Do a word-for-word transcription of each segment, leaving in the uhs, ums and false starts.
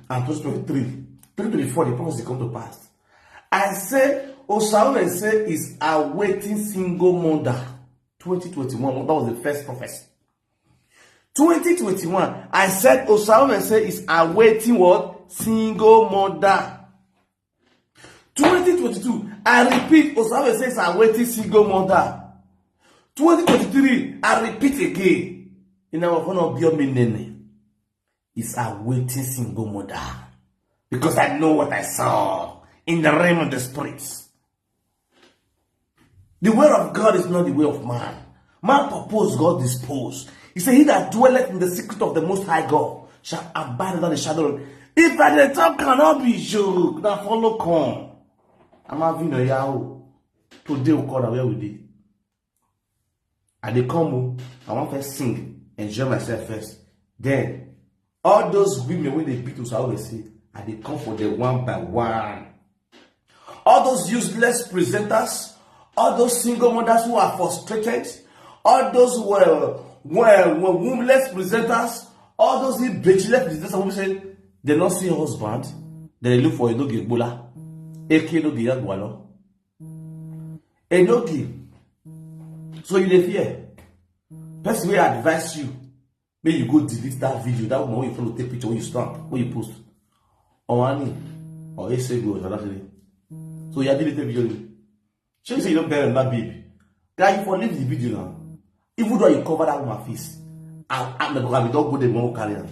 And twenty twenty-three, twenty twenty-four, the prophecy come to pass. I say, Osawe say is awaiting single mother. twenty twenty-one, that was the first prophecy. twenty twenty-one, I said Osawe say is awaiting what? Single mother. twenty twenty-two, I repeat, Osawe say is awaiting single mother. twenty twenty-three, I repeat again. In our honor, be your nene is awaiting single mother. Because I know what I saw in the realm of the spirits. The way of God is not the way of man. Man propose, God dispose. He said, "He that dwelleth in the secret of the Most High God shall abide under the shadow of." If I dey talk, cannot be joke. Now follow come. I'm having a yahoo. Today we call where we dey. I dey come o. I wan first sing, enjoy myself first. Then, all those women wey dey beat us, I always say, I dey come for them one by one. All those useless presenters, all those single mothers who are frustrated, all those well, well, well, wombless presenters, all those ibejeless presenters who say they no see husband, they dey look for Enogie Egbola, A K Enogie Yagwalo. Enogie. So you dey fear? Person wey advise you, make you go delete that video, that woman wey you follow take picture, wey you stamp, wey you post. Owani, or Esego, or Zadakere. So you delete the video. Shey you say you don bury that babe? Guy, you for leave the video now. Even though you cover that woman face, I, I, I, I don go the more carry am.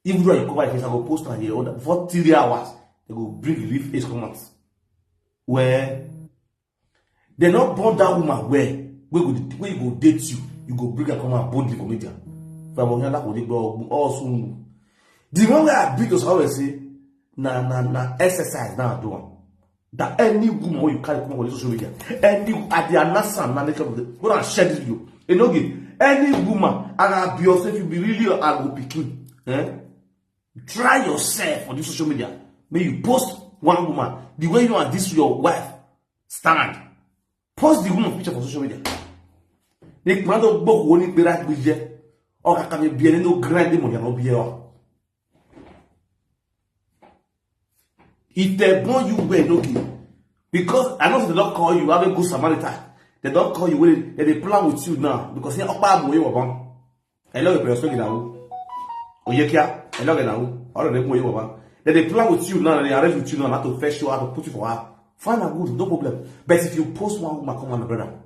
Even though you cover your face, I go post am here. Under, for three hours, they go bring relief aid come out. Well, they not born that woman well. We go, we go date you. You go bring her come out boldly for media. From Onyala go dey go all soon. The one wey I beat us always say, na, na, na exercise now do am. That any woman wey you carry come on social media, any, at the announce am, na make everybody go and share this video. Enogie, any woman, and I be yourself, you be really a go pikin. Eh? Try yourself on this social media. May you post one woman the way you and this your wife stand. Post the woman picture for social media. They command to book one in Berak Bije. Or can be any no grind them on your beer. If they born you well, no give. Because I know they don't call you, have a good Samaritan. They don't call you, well, they, they plan with you now. Because here, Opa Boye Waban. I love the person now. Oyekia, I love it now. All of them Boye Waban. Then they plan with you now, they arrange with you now, how to fetch you, how to put you for her. Fine and good, no problem. But if you post one woman, come on, brother.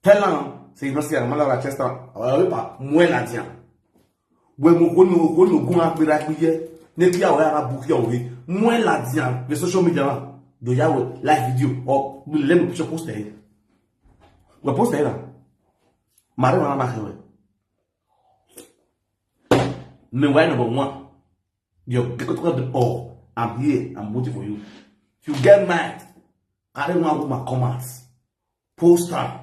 Tell her, say, you know, say, I'm not a chester. Or, Mwe Ladian. We mo ko no ko no gun apera gbiye. Ne ki awe ara bu ki awe. Mwe Ladian, the social media na. Do ya we live video or we let me picture post there. We post there na. Mare mama ma kewe. Me why number one. Yo, get to the, oh, I'm here. I'm waiting for you. If you get mad, carry one woman come out. Post am.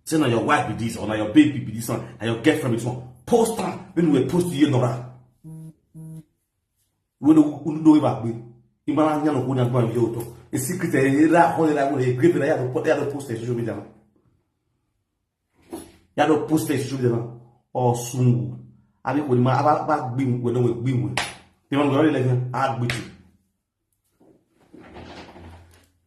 Say na your wife be this, or na your baby be this one, na your girlfriend be this one. Post am. When we post you, Nora. We no, we no ever be. Imana nya no kunya gba yo to. A secret, eh, era ho era mo e grave era ya to post, ya to post e social media. Ya to post e social media. O sungu. Abi ko ni ma aba, aba gbin we no we gbin we. Ni ma go le le a gbiti.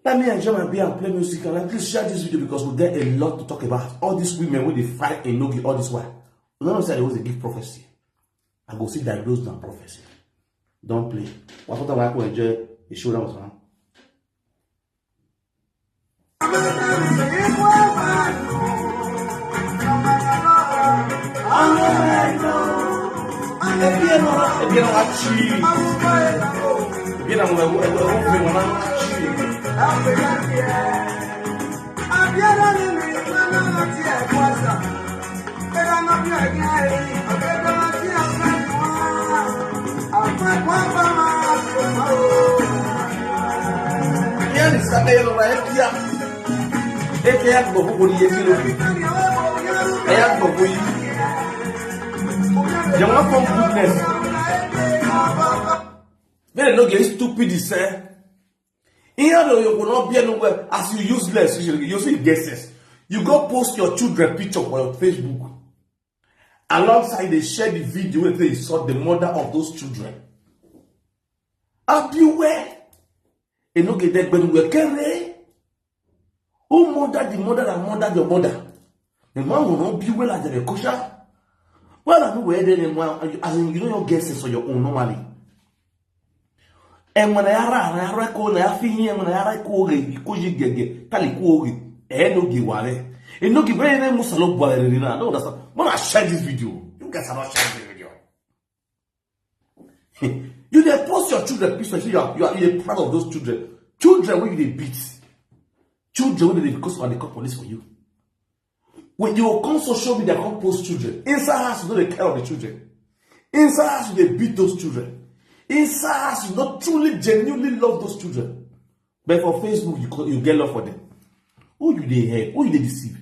Let me enjoy my beer and play music, and please share this video because we get a lot to talk about. All these women wey dey fight Enogie all this while. We don't know say they always dey give prophecy. I go see diagnose na prophecy. Don't play. What, what I go enjoy the show that was on. Here is Sakayelo Raekia. Eke ya gbogbo ni ye kilo. E ya gbogbo yi. You want from goodness. Very no get stupid is eh. Here no you will not be anywhere as you useless. You, you see guesses. You go post your children picture for your Facebook. Alongside, they share the video where they saw the mother of those children. Abiwe, enoge degbenu wekere. Who murder the mother that murdered your mother? The man will not be well at the kosher. Well, I know where they, as in, you know, your guess is on your own normally. And when I ara ara ko na afi here, when I ara ko ge ko ji gege tali ko ge e no gi ware. E no gi be ne musalo bware na. No, that's not. When I share this video, you guys are not sharing this video. You dey post your children picture, say you are, you are, you dey proud of those children. Children wey you dey beat. Children wey dey because of the call police for you. When you come social media, come post children. Inside house, you no dey care of the children. Inside house, you dey beat those children. Inside house, you no truly, genuinely love those children. But for Facebook, you, co- you get love for them. Who you dey help? Who you dey deceive?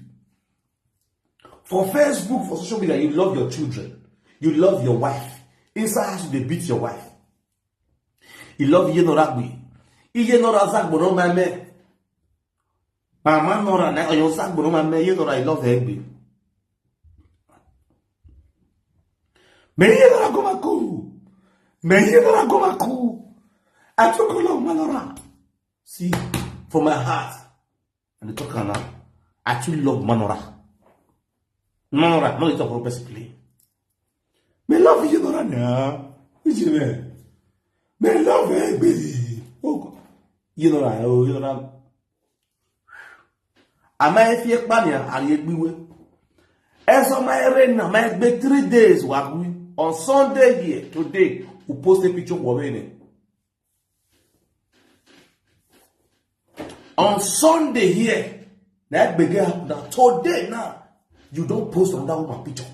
For Facebook, for social media, you love your children. You love your wife. Inside house, you dey beat your wife. You love Iyenora Gbe. Iyenora Zagbo no my man. Mama Nora na oyo Zagbo no my man. Iyenora, I love her Gbe. Me Iyenora go back. Me Iyenora go back. I took a long Manora. See, for my heart, and the talk now. I too love Manora. Manora, no dey talk for person play. Me love you, Nora, now. Which you mean? Me love her, baby. Oh, God. You know that, oh, you know that. Am I fear Pania? Are you be way? As on my rain, am I be three days? What we on Sunday here today? We post a picture of women. On Sunday here, that began now. Today now, you don't post on that woman picture.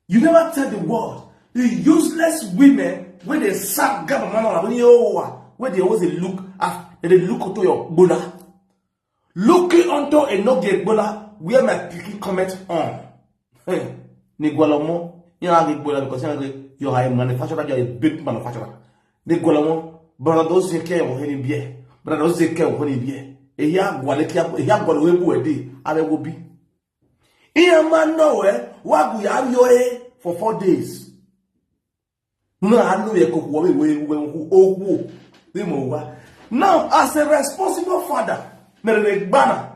You never tell the world. The useless women when they suck gaba mama when you over, when they always dey look after, they look to your bola. Looking unto a no get bola where my pikin comment on. Hey, Nigualomo, you know get bola because you know you are a manufacturer, you are a big manufacturer. Nigualomo, brother those take care of any beer, brother those take care of any beer. Eya gwale kia, eya gwale webu edi, abe wobi. Iya man no eh, wagu ya yo eh for four days. No, I know you could worry when when who oh who. Now, as a responsible father, Merere Gbana,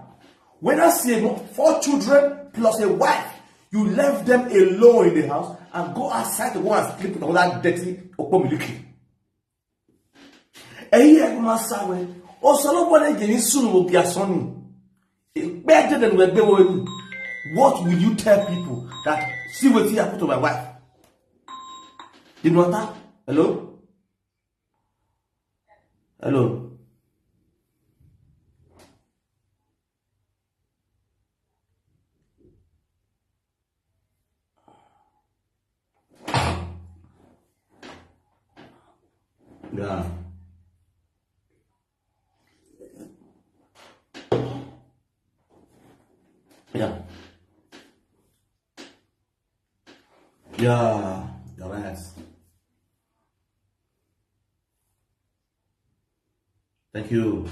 when I see mo- four children plus a wife, you left them alone in the house and go outside to go and sleep with another dirty Okomiliki. Eyi ẹ kò máa sáwẹ. Ọ̀sọ̀lọ́pọ̀ lè jẹ́ ní sùn mo bí asán ni. Ìpẹ́ jẹ́dẹ̀ ni wọ́n gbé wọ́n ni. What will you tell people that see wetin happen to my wife? You know that? Hello? Hello? Yeah. Yeah. Yeah. You're right. Thank you.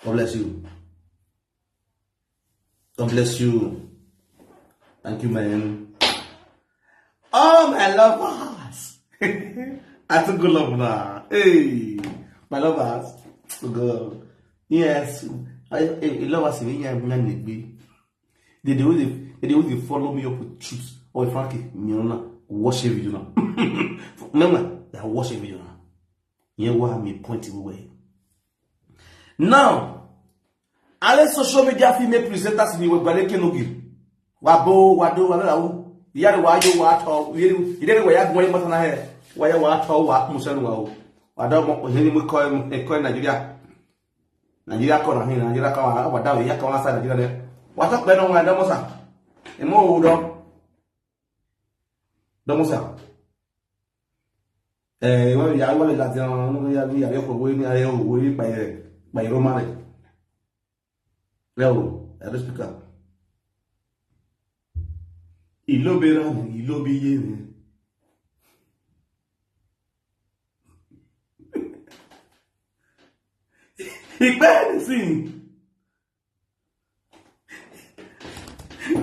God bless you. God bless you. Thank you, man. Oh, my lovers. I took good love now. Hey, my lovers. Good. Yes. I, I, I love us. Yeah, man, they be. They, they will, they, they will follow me up with truth. Oh, Frankie, me on watch a video now. Remember, I watch a video now. You know what I mean? Point away. Now, ale social media female presenters ni we gbale kenogi. Wa bo, wa do, wa la u. Yare wa yo, wa to. Yere, yere wa ya gwe mata na he. Wa ya wa to, wa musan wa u. Wa do mo, he ni mo ko, ko Nigeria. Nigeria ko na he, Nigeria ka wa, wa da ya ka wa sa Nigeria ne. Wa to pe no wa do mo sa. E mo u do. Do mo sa. Eh, wa ya wa la ti no ya ya ko we ni ayo we pa ye, pa ye ro mare. Leo, I don't speak up. Ilobera, ilobiye. Ìpẹ́ nísìnyí.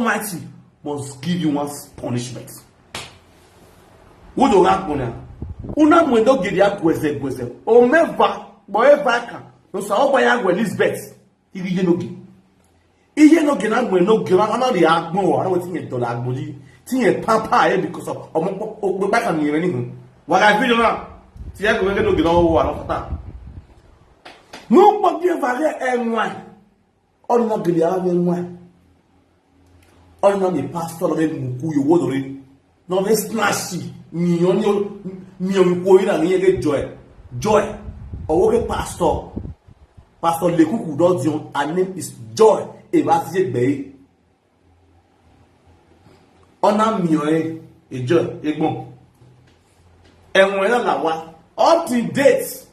Almighty must give you one punishment. Wo do ga gbona. Una mwe no gidi agweze gweze. O meva, bo eva ka. No sa o ba ya gwe Elizabeth. Igi ye no gi. Iye no gi na mwe no gi na na ri agbon wa na wetin ye dollar agbon yi. Tin ye pamper ye because of omo o pe ba kan ni re ni. Wa ga video na. Ti ye go ge no gi na o wa no ta. No po gi va re enwa. Ona gele ara mi enwa. Ona mi pastor lo be mu ku yo wo do re. No be snatch. Mi yo ni mi yo ko ira ni ye ge joy. Joy. Owo ke pastor. Pastor Lekuku don di on. Her name is Joy. E ba ti ye gbe. Ona mi yo e e Joy e gbon. Enwe na la wa. Up to date.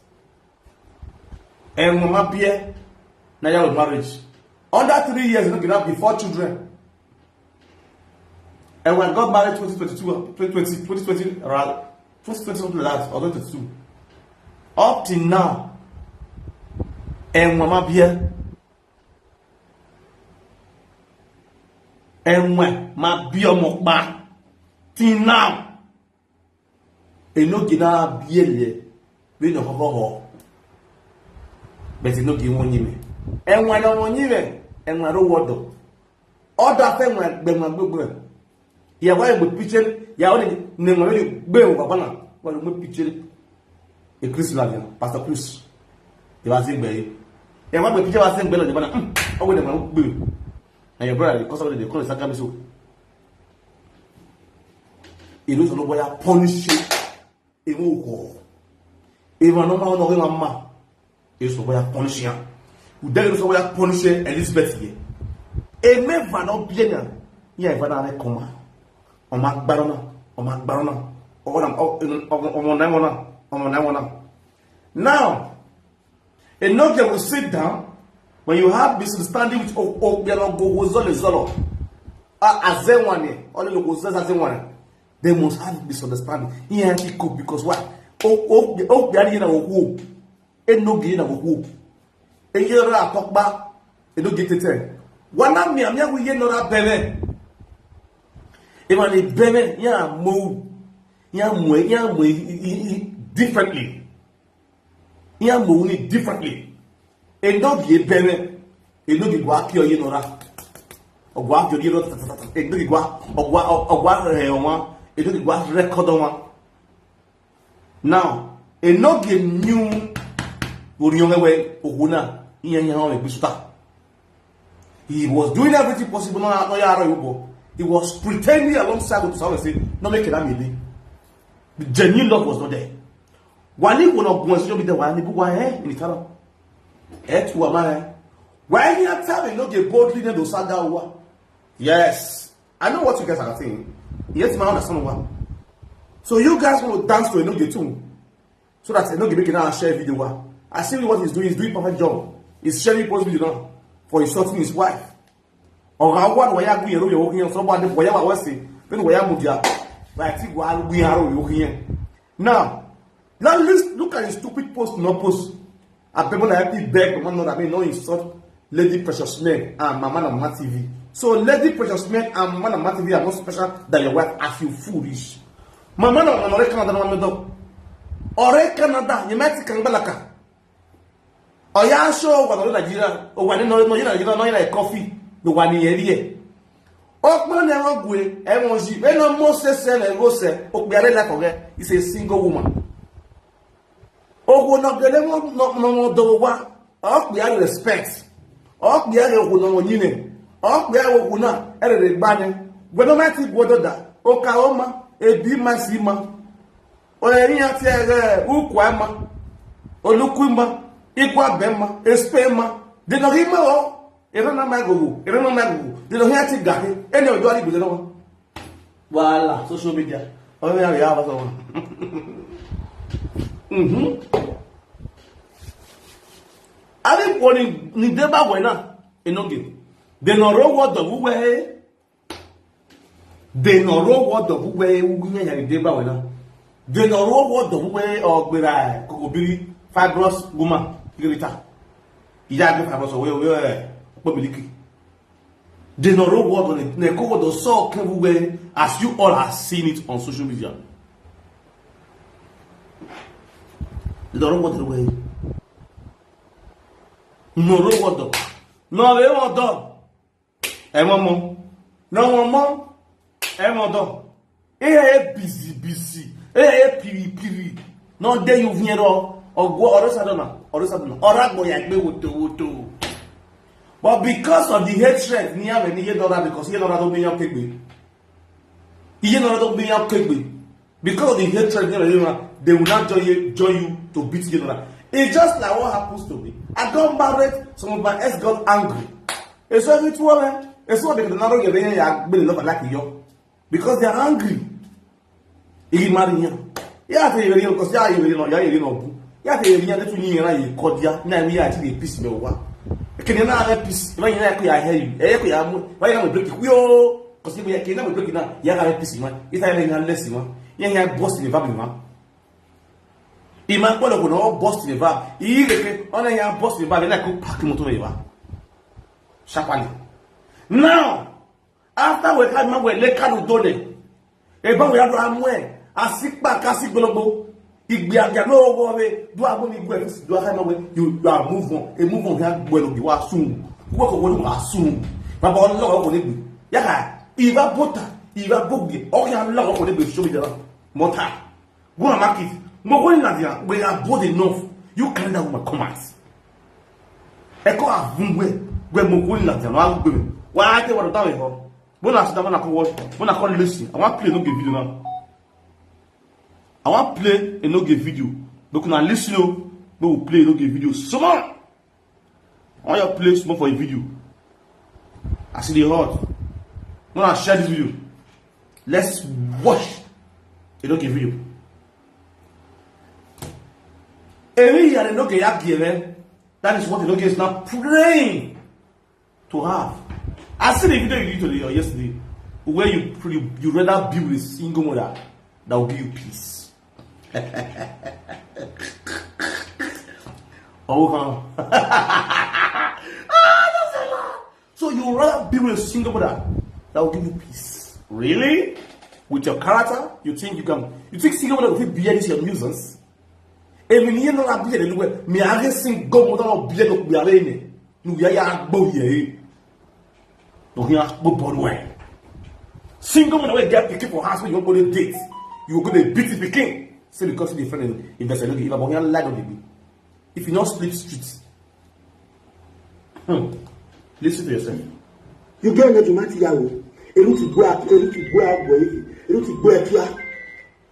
Enwe ma bie. Na ya marriage. Under three years, no be na before children. And when I got married twenty twenty-two, twenty twenty, twenty twenty, around twenty twenty, something like that, or twenty twenty-two. Up till now, and Mama Beer, and when my Beer Mokba, till now, enoge na biele be no hoho ho. But enoge won nyime. Enwa na won nyime, enwa ro wodo. Oda fe nwa gbe nwa gbogbo. Ya wa gbe piche, ya o ni ne nwa re gbe o baba na. Wa gbe piche. E Chris la ya, Pastor Chris. E wa se gbe. E wa gbe piche wa se gbe lo baba na. O we de ma gbe. Na your brother, because of the call Sangami so. Inu so no boya punish. Emu ko. Eva no ma no ma ma. Inu so boya punish ya. Ude inu so boya punish Elizabeth ye. Eme va no bien ya. Ya va na ne koma. O ma gbaro na. O ma gbaro na. O na o o na o na o na. Now, enoge will sit down when you have misunderstanding with Okpia no go zolo zolo. Ah, Azenwane, only no go zolo Azenwane. They must have misunderstanding. He had to cope because why? Okpia ni na go. Enoge na go. Eye ra talk ba. Enoge tete. Wana mi amia go ye no ra bebe. Even bebe ya mo. Ya mo ya mo differently. Ihe a mụrụ differently. Enoge ebere, enoge gwa akị oyi nọra. Ọgwa akị oyi nọra. Enoge gwa ọgwa ọgwa rẹ ọnwa. Enoge gwa record ọnwa. Now, enoge new orion ewe ohuna ihe ihe ọrụ egbisuta. He was doing everything possible. No, no, yeah, no, but he was pretending alongside with someone say, "No, make it a me." The genuine love was not there. Wani wo no gun so bi de wani bu wa eh in taro. Eh tu wa ma eh. Why you tell me no get boldly ne do saga wa? Yes. I know what you guys are saying. Yes, my understand wa. So you guys want to dance to Enoge too. So that Enoge make now share video wa. I see what he's doing. He's doing perfect job. He's sharing post video now for insulting his wife. Or I want why you go here, so bad why you say, then why you move here. But I think why we are here. Now, now let's look at the stupid post, no post. I people like people beg, man, no, I mean, no insult Lady Precious Men and Mama na Mama T V. So Lady Precious Men and Mama na Mama T V are not special than your wife as you foolish. Mama na Mama Canada na Mama. Ore Canada, you might come back. Oya show wa no Nigeria, o wa ni no no Nigeria, no na coffee, no wa ni eri e. Okpon na won gwe, e won ji, e no Moses se le go se, o pe are la ko ge, is a single woman. Owo no gele mo no mo do wa. O pe are respect. O pe are owo no mo nyine. O pe are owo na, e re gba ni. Gwe no ma ti gwo do da. O ka o ma, e bi ma si ma. Onye ihe ti ere ukwu ama, olukwu ma, igwa be ma, espe ma. Dị nọ ime o, ere na ma gogo, ere na ma gogo. Dị nọ ihe ti gahe, ene ojo ari gbele no. Wala social media. Onye ya ya ba so. Mhm. Abi ko ni ni de ba we na, Enoge. Dị nọ ro wo do we. Dị nọ ro wo do we, ugwu nye ya de ba we na. Dị nọ ro wo do we ogbera kokobiri fibrous woman girita. Iya gbe fibrous we we po miliki. Dị nọ ro wo do ne ko wo do so ke we as you all are seeing it on social media. Dị nọ ro wo do we. No ro wo do. No re wo do. Ẹ mọ mọ. No wọn mọ. Ẹ mọ dọ. Ee, busy, busy. Ee, piri, piri. No dey you hear ọ. Ọgwọ ọrịsa dọ na. Ọrịsa dọ na. Ọra gbọ ya gbe woto woto. But because of the hatred ni ya ni ye dọra, because ye dọra do me yan kegbe. Iye dọra do me yan kegbe. Because of the hatred, you know, they will not join you, join you to beat you. It's just like what happens to me. I got married, some of my ex got angry. It's so mutual, man. It's so they can not get ya really love like you because they are angry. He marry you. Yeah, they really because yeah, you really know, yeah, you really know. Yeah, they really need to you na you call ya. Na we are the peace me wa. Can you not have peace? When you like I hear you. Eh, you am. Why you break it? We all Sibu ya kina mwe kina ya ga pisi ma. Ita ya na lesi ma. Ya ya boss ni vabi ma. Ima kwa ko no boss ni vabi. Ire ke ona ya boss ni vabi na ko park moto me ba. Sharply. Now, after we ka ma we le ka do done. E ba we adu amwe. Asipa kasi gbogbo. Igbe aga no wo we. Do abo ni gbe fisi do aka ma we. You, you are move on. E move on ya gbe lo bi wa sun. Wo ko wo wa sun. Baba Ọlọ́run kò ní gbé. Ya ka. Iba bota. Iba bogbe. O ya Ọlọ́run kò ní gbé show me the mota. Go and mark it. Mo go in Nadia. We are bold enough. You carry that woman come out. Eko avungwe. We mo go in Nadia. No agbe. Wa ake wa do tawe ho. Bona sit down, bona come watch, bona come listen. I wan play no give video now. I wan play a no give video. Make una listen o. Make we play a no give video. Small. I wan your play small for a video. As e dey hot. Una share this video. Let's watch a no give video. Emi ya no give ya give. That is what a no give is now praying to have. I see the video you did today or yesterday, where you you, you rather be with a single mother that will give you peace. Oh, huh? Ah, that's a lot. So you rather be with a single mother that will give you peace. Really? With your character, you think you can? You think single mother will fit bear this your nuisance? Emi ni no la bear the way. Me I get single mother will bear the way. No, we are ya gbo ye. No, he has gbo boy. Single mother will get pikin for house when you go to date. You go to beat the pikin. Say because the friend invested, no give up, but he like on the. If you not sleep street. Hmm. Listen to yourself. You get no to matter yawo. Elu ti gbo a, elu ti gbo a gbo yi. Elu ti gbo e tia.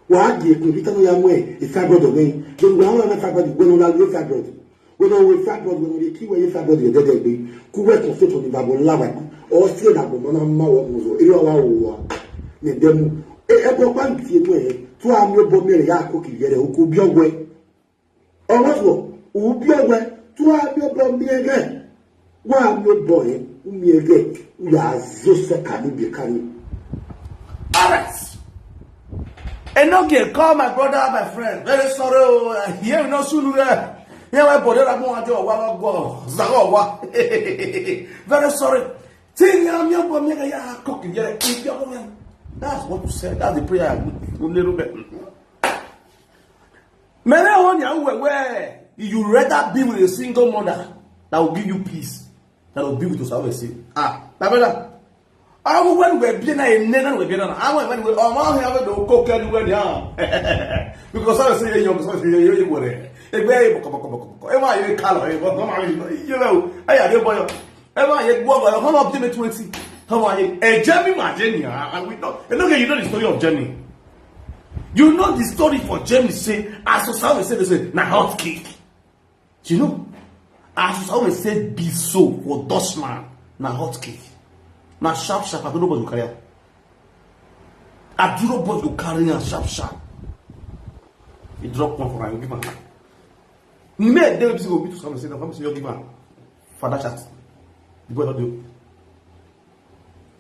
Wa di e ko bi tanu ya mo e. E fa brodo ni. Then wa wa na fa brodo gbo no la lo fa brodo. When I will fa brodo when I ki we fa brodo de de gbe. Ku we ko so to ni babo la wa. O se na gbo na ma wo mo so. Elu wa wo wa. Ne demu. E e ko pa nti e mo e. Tu a mi o bo mi e ya ko ki yere o ko bi ogwe. Ọwọ́ sọ, òun bí ọwẹ́, tó wá bí ọbọ mi ẹgẹ́, wá mi ọbọ yẹn, mi ẹgẹ́, ìyá àzọsẹ kàní bí kàní. Alright. Enoge, call my brother, my friend. Very sorry. Oh, here we no soon there. Here we body that one go wa go zago wa. Very sorry. Thing ya mi ọbọ mi ẹgẹ́ ya cook yere. If you ọbọ mi, that's what you said. That's the prayer. A little bit. Many one ya we we you rather be with a single mother that will give you peace than will be with Osawe say. Ah, my brother. I will when we be na in nena we be na. I will when we oh my have the coke and when ya. Because I say you so say you you were. E be boko boko boko boko. E ma you call e boko ma you know. I are boy. E ma you go go come up to me twenty. Come on, e Jamie ma Jamie. I we know. You know you know the story of Jamie. You know the story for Jamie say as Osawe say they say na hot cake. You know, as Osawe say be so for Dutchland na hot cake. Na sharp sharp, I don't know what you carry. I do not want to carry am sharp sharp. He drop one for am, give am. Me dey with go meet Osawe say na family say you give am. Father chat. The boy not do.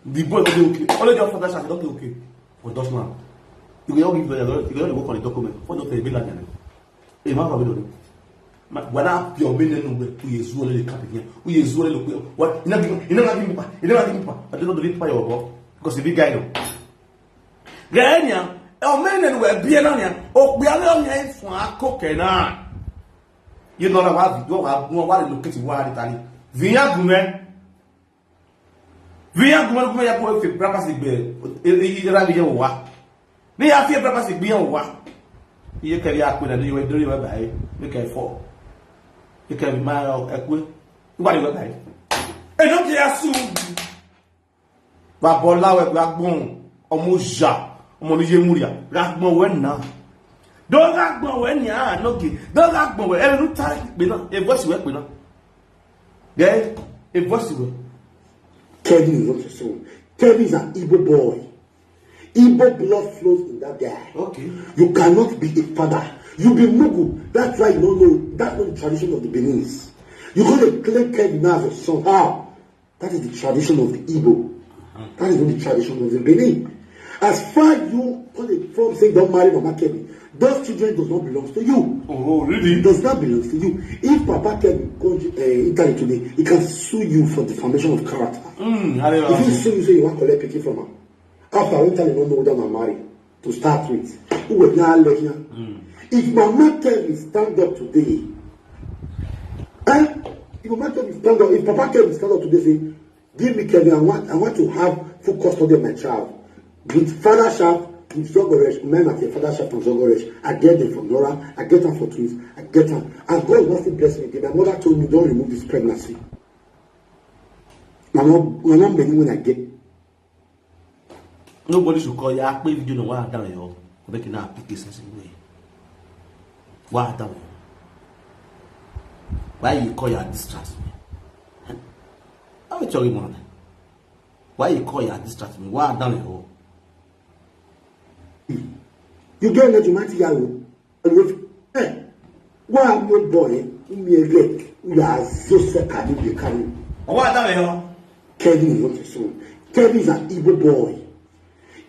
The boy not do okay. Only your father chat not do okay. For Dutchland. You go give the you go work on the document. For the thing be like that. E ma fa bi do. Wala pure be ne no we ku Yesu ole le kapin. Ku Yesu ole le ku. What? You never give me. You never give me. You never give me. I don't know the power of God because the big guy no. Ganya, o mene no we bi na nya. O gbe ale o nya fun akoke na. You know what? You are going to locate what Italy. Vinya gume. Vinya gume gume ya ko fi brapa si gbe. Ira bi ya wa. Ni ya fi brapa si gbe ya wa. Iye kẹrì akpẹ náà ni ìwé dúró ìwé báyìí. Ní kẹ fọ. Ní kẹ máa ẹ kú. Ìwà ìwé báyìí. Ẹ ló kí a sùn. Wà bọ́ láwẹ̀ wà gbọ́n. Ọmọ òòyà. Ọmọ ní yé múrìà. Rà gbọ́n wẹ̀ nà. Dọ́gà gbọ́n wẹ̀ ní àná gè. Dọ́gà gbọ́n wẹ̀ ẹ̀rù tá pè náà. Èvọ́ sì wẹ̀ pè náà. Gẹ́ èvọ́ sì wẹ̀. Kevin is not your son. Kevin is an Igbo boy. Igbo blood flows in that guy. Okay. You cannot be a father. You be Mugu. That's why you don't know. That's not the tradition of the Beninese. You go to claim Kevin now as your son. How? That is the tradition of the Igbo. That is not the tradition of the Benin. As far you call it from say don't marry Mama Kemi, those children does not belong to you. Oh, really? It does not belong to you. If Papa Kemi go uh, Italy today, he can sue you for defamation of character. Mm, I don't If he know. sue you, say you want collect picking from him. After Italy, no know that I'm married to start with. Who will now let you? If Mama Kemi stand up today, eh? If Mama Kemi stand up, if Papa Kemi stand up today, say, give me Kemi, I want, I want to have full custody of my child. With father sharp, with Zogoresh, men at your father sharp and Zogoresh. I get them from Nora, I get them for twins, I get them. And God must bless me. My mother told me, don't remove this pregnancy. I'm not, I'm not many when I get. Nobody should call you. I play video no one down here. Make it now pick a sense way. Why down here? Why you call you and distract me? How you talking about? Why you call you and distract me? Why down here? You get energy, mighty Yahoo. Always, eh, why am your boy? Who me again? We are Joseph Kadu, you carry. Why down here? Kevin is not a son. Kevin is an Igbo boy.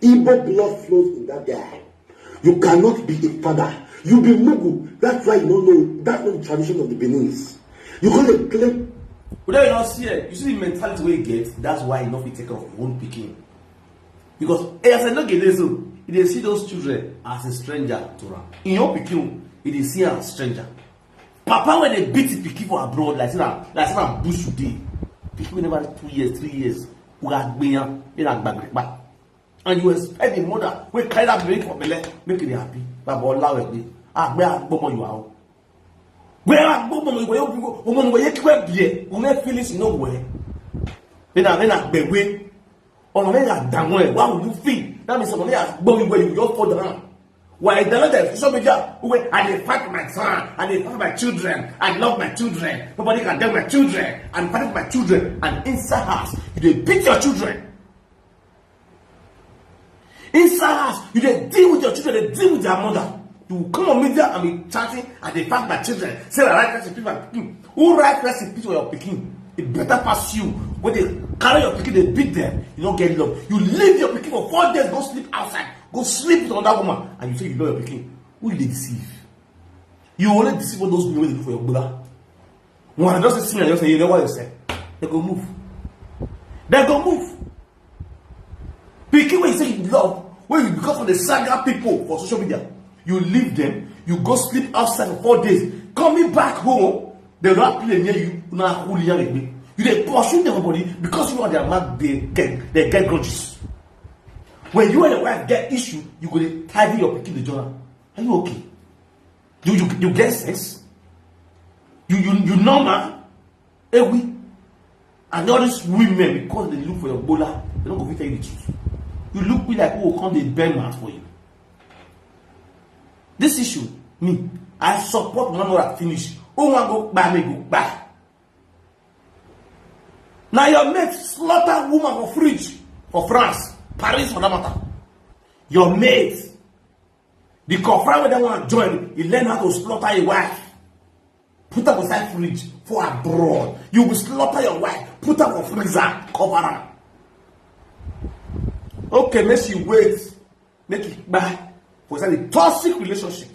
Igbo blood flows in that guy. You cannot be a father. You be Mugu. That's why you don't know. That's not the tradition of the Beninese. You can't claim. But then you don't see it. You see the mentality where you get. That's why you don't fit take care of your own picking. Because as I no get this, so you dey see those children as a stranger to am. In your picking, you dey see am as stranger. Papa wey dey beat him pikin for abroad like say na like say na bush you dey. Pikin wey never reach two years, three years, who gats gbin am, make na gbagripa. And you expect the mother wey carry that baby for belle make e dey happy. Baba Olawegbe, agbe agbomo you are. Where agbomo you go, you go, omo you go, you go, you go, you go finish no way. Make na make na gbegbe. Ọ̀nà mẹ́rin àdàmú ẹ̀ wá wùdú fì. That means ọ̀nà mẹ́rin àgbọ̀ ìwé ìwé yóò fọ́ dàn. Wà á dáná dẹ̀ social media wípé I dey fight for my son, I dey fight for my children, I love my children, nobody can tell my children, I'm fighting for my children, and inside house you dey beat your children. Inside house you dey deal with your children, dey deal with their mother. You come on media and be chatting, I dey fight my children, say I write recipe for my pikin. Who write recipe for your pikin? E better pass you wey dey carry your pikin dey beat them. You no get love. You leave your pikin for four days, go sleep outside, go sleep with another woman, and you say you love your pikin. Who you dey deceive? You only deceive all those women wey dey look for your gbula. When I just see me, I just say, you know what you say? They go move. They go move. Pikin wey you say you love, wey you because of the saga people for social media, you leave them, you go sleep outside for four days. Coming back home, they don't play near you. Now who you are with me? You dey pursue them body because you are their man. They get they get grudges. When you and your wife get issue, you go dey tidy your pikin the journal. Are you okay? You you you get sense? You you you normal? Ewi. And all these women, because they look for your bola, they don't go fit tell you the truth. You look me like who will come dey bend mouth for you. This issue, me, I support Manora finish. Who wan go buy me go buy? Now your mate slaughter woman for fridge for France, Paris for that matter. Your mate, the confirm with that one join, he learn how to slaughter a wife. Put her beside fridge for abroad. You will slaughter your wife, put her for freezer, cover her. Okay, make she wait, make it back for a toxic relationship.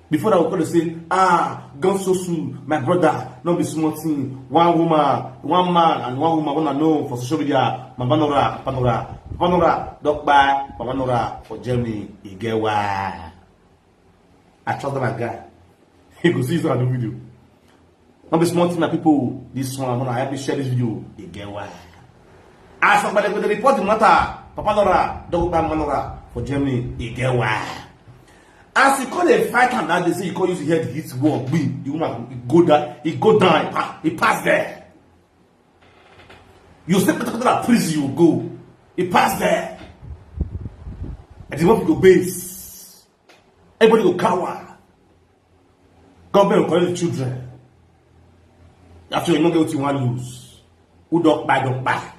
Before that, we go to say, ah, God so soon, my brother, not be small thing. One woman, one man, and one woman, one alone for social media. Mama Nora, Papa Nora, Papa Nora, Doc by Mama Nora for Germany. You get why? I trust that my guy. He go see this on the video. Not be small thing, my people. This one, I wanna help you share this video. You get why? As somebody go to report the matter, Papa Nora, Doc by Mama Nora for Germany. You get why? As you call a fight and that they say you call use your head hit wall, be the woman he go down, he go down, he pass, he pass there. You say that prison you go, he pass there. And the one go base. Everybody go cower. Government will collect the children. After you no get what you want lose. Who don't buy, don't buy.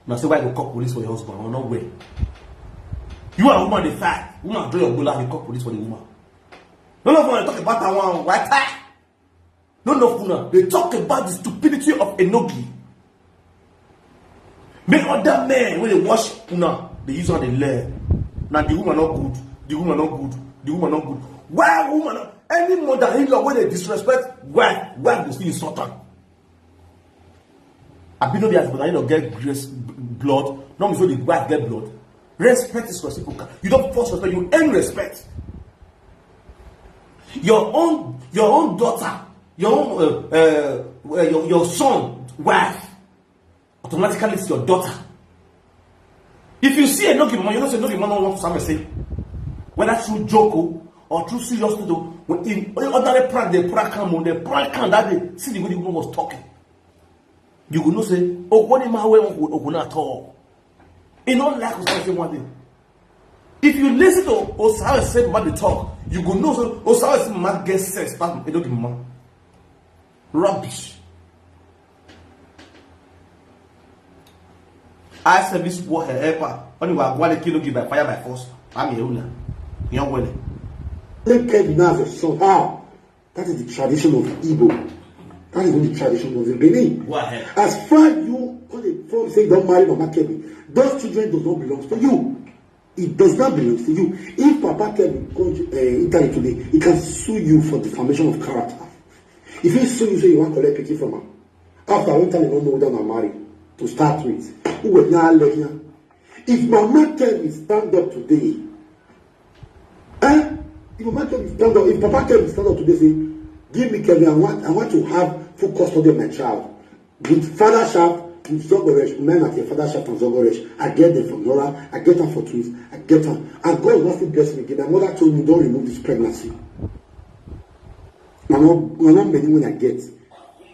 Now say why you call police for your husband or not well. You are a woman dey fight. Woman draw your bola, you call police for the woman. None of them talk about that one. Why tie? None of them they talk about the stupidity of Enogi. Make other men wey dey watch una dey use am dey learn. Na the woman no good, the woman no good, the woman no good. Why woman no? Any mother in law wey dey disrespect wife, wife go still insult am. Abi no be as mother in law get grace, blood, no mean say the wife get blood. Respect is reciprocal. You don first respect, you earn respect. Your own, your own daughter, your own uh, uh, uh, your, your son wife automatically is your daughter. If you see a no give mama, you know say no give mama no want to say, whether through joke o, or through serious thing o. When in ordinary prank, they prank am o, they prank am that day. See the way the woman was talking. You go know say, oh, what am I wearing? Okuna at all. E no like Osawe say one day. If you listen to Osawe say about the talk, you go know say Osawe say man get sense pass Edo the mama. Rubbish. I service war her helper. Only wa gwale kilo give by fire by force. I'm a una. Young women. Naked now as a son. How? That is the tradition of Igbo. That is not the tradition of the Benin. Go ahead. As far you call it from say you don't marry Mama Kemi, those children does not belong to you. It does not belong to you. If Papa Kemi go uh, enter it today, he can sue you for defamation of character. If he sue you, say you want collect pity from her. After one time, you don't know whether I'm married to start with. Who will now let you? If Mama Kemi stand up today, eh? If Mama Kemi stand up, if Papa Kemi stand up today, say, give me Kemi, I want, I want to have full custody of my child. With father shaft, with Zogoresh, men at your father shaft and Zogoresh. I get them for Nora, I get them for twins, I get them. And God will not still bless me again. My mother told me, don't remove this pregnancy. I'm not, I'm not many when I get.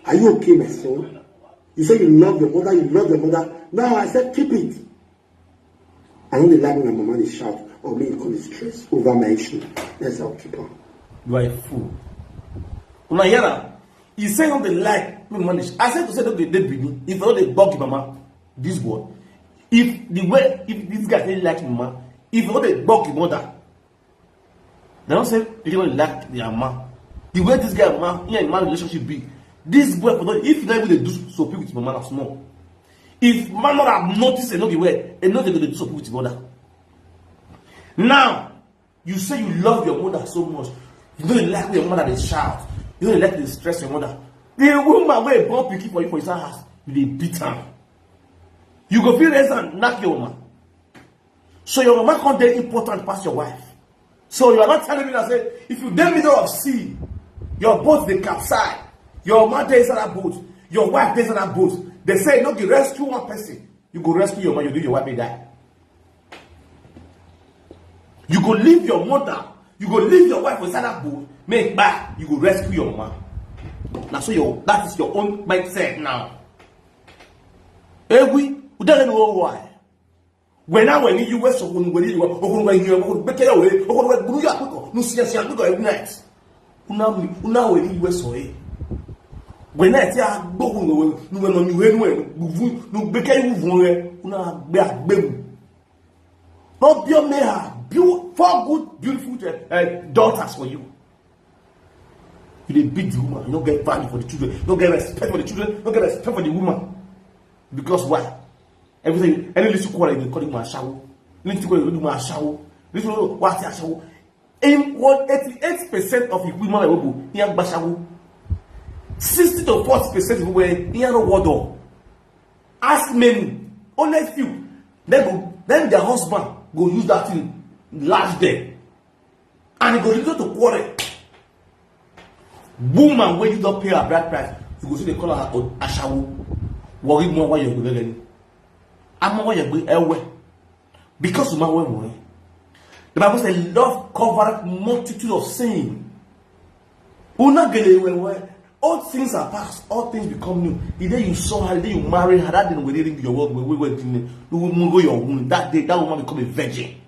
Are you okay, my son? You say you love your mother, you love your mother. Now I said, keep it. I don't like when my mama dey shout or me come dey stress over my issue. That's how keep on. You are a fool. Una hear am? He say no dey like me manage. I say to say no dey dey Benin. If no dey bug him mama, this boy. If the way if this guy dey like him mama, if no dey bug him mother, they don't say you don't like the mama. The way this guy mama, he and man relationship be. This boy for if you never dey do so with mama na small. If man not have noticed, e no be well, e no dey go dey do so with him mother. Now, you say you love your mother so much, you no dey like when your mother dey shout, you no dey like dey stress your mother. The woman wey born pikin for you for inside house, you dey beat am. You go fit raise am knack your woman. So your mama come dey important pass your wife. So you are not telling me that say if you dey middle of sea, your boat dey capsize, your mama dey inside that boat, your wife dey inside that boat, they say no be rescue one person, you go rescue your mama, you leave your wife dey die. You go leave your mother, you go leave your wife inside that boat, make back, you go rescue your mama. Now so your that is your own mindset now. Egwi, udele no why. When I when you were so when you were when you were making away, or when you are no see see go every night. Una una when you were so eh. When I say I go when when when you when when you make you vun una be agbemu. No be me ha, four good beautiful uh, daughters for you. You dey beat the woman, you no get value for the children, you no get respect for the children, you no get respect for the woman. Because why? Everything, any little quarrel, you dey call him ashawo. Little quarrel, you dey call him ashawo. Little what ashawo? In one eighty-eight percent of the women wey go, he and bashawo. Sixty to forty percent of women, he and no word. Ask many, only few. Then go, then their husband go use that thing lash them. And e go lead to quarrel. Woman wey you don pay her bride price, you go still dey call her ashawo. Worry more why you go get any. I'm why you go ewe. Because woman wey money. The Bible says love covereth multitude of sin. Una gele ewe ewe. All things are past, all things become new. The day you saw her, the day you marry her, that day wey ring your world, wey wey wey you go your womb. That day, that woman become a virgin.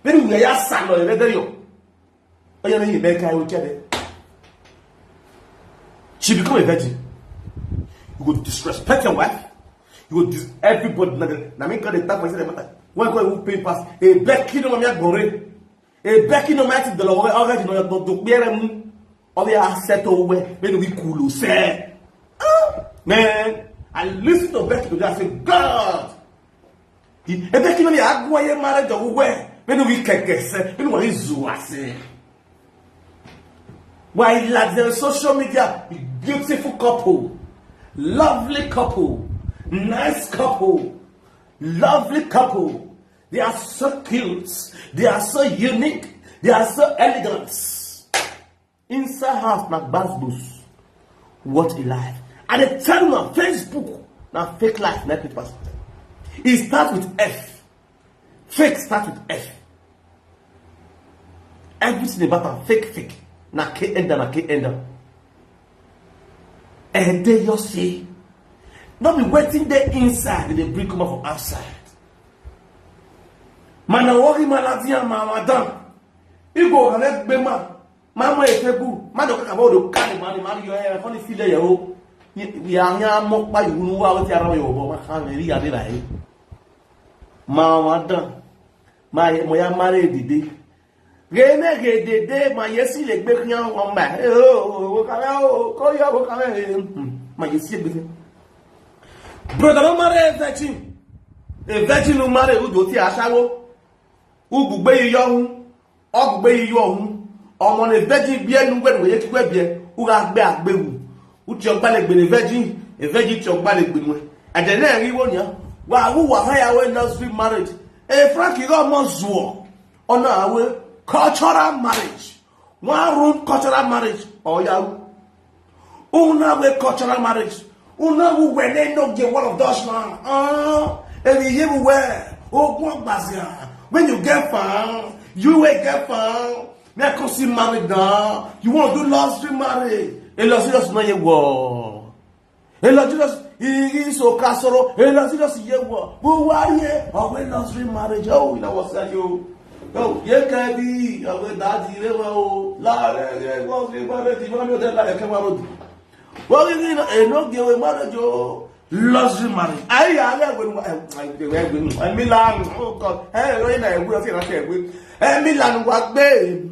Then you are salon, you ready you. Oh yeah, you make I will tell you. She become a virgin. You go disrespect your wife. You go dis everybody. Na me God dey tap for inside the matter. When God will pay pass, a black kid on me gore. A black kid on me the Lord already know your dog to bear him. All the asset away. When we cool say, man. I listen to Becky today. I say, God, ebe kí ló ní àgbo ayé marriage ọ̀hún wẹ̀ nínú wí kẹ̀kẹ́ sẹ́ nínú wọ́n yìí zù wá sí. While at the social media, beautiful couple, lovely couple, nice couple, lovely couple. They are so cute, they are so unique, they are so elegant. Inside house na gbasgbos. What a life. And they tell me Facebook na fake life na people pass. It start with F. Fake start with F. Everything about am fake fake. Na K enter na K enter. And they just say, no be wetin dey inside they bring come out for outside. Mana worry maladiya ma madam. Igo hale gbema. Mama etebu. Mado kaka bodo kani mani mani yo eh koni file yo. Ya ya mo pa yunu wa ti ara yo bo ma kan ri ya de lai. Ma madam. Ma mo ya mare dide. Gene gedede ma yesi le gbe kiyan wan ba. Eh o o ka o ko yo o ka ma yesi gbe. Brother no marry a virgin. A virgin no marry udo ti asawo. Ugbugbe yiyo hun, ọgbugbe yiyo hun. Ọmọ na virgin bi enu gbe nuwe ye kigbe bi e. Uga gbe agbewu. Uti ogba le gbe na virgin, a virgin ti ogba le gbe nuwe. Ade na ri wo ni a. Wa wu wa ha ya we nursery marriage. E Frank iro mo zuo. Ona awe cultural marriage. One room cultural marriage. Oya. Una we cultural marriage. Una we wene no get one of those man. Ah, and you hear we. Oh, go bazia. When you get found, you will get found. Me I come see married now. You want to do luxury marriage? A luxurious man you war. A luxurious is so casoro. A luxurious you war. Who are you? Oh, we luxury marriage. Oh, you know what's that you? Oh, you can be. Oh, we daddy. Oh, la. Luxury marriage. You want to tell like a camera. Well, you know, a no give a marriage. Oh, luxury marriage. I, I, I, I, I, I, I, I, Milan. Oh God. Hey, I, I, I, I, I, I, Milan, what, babe?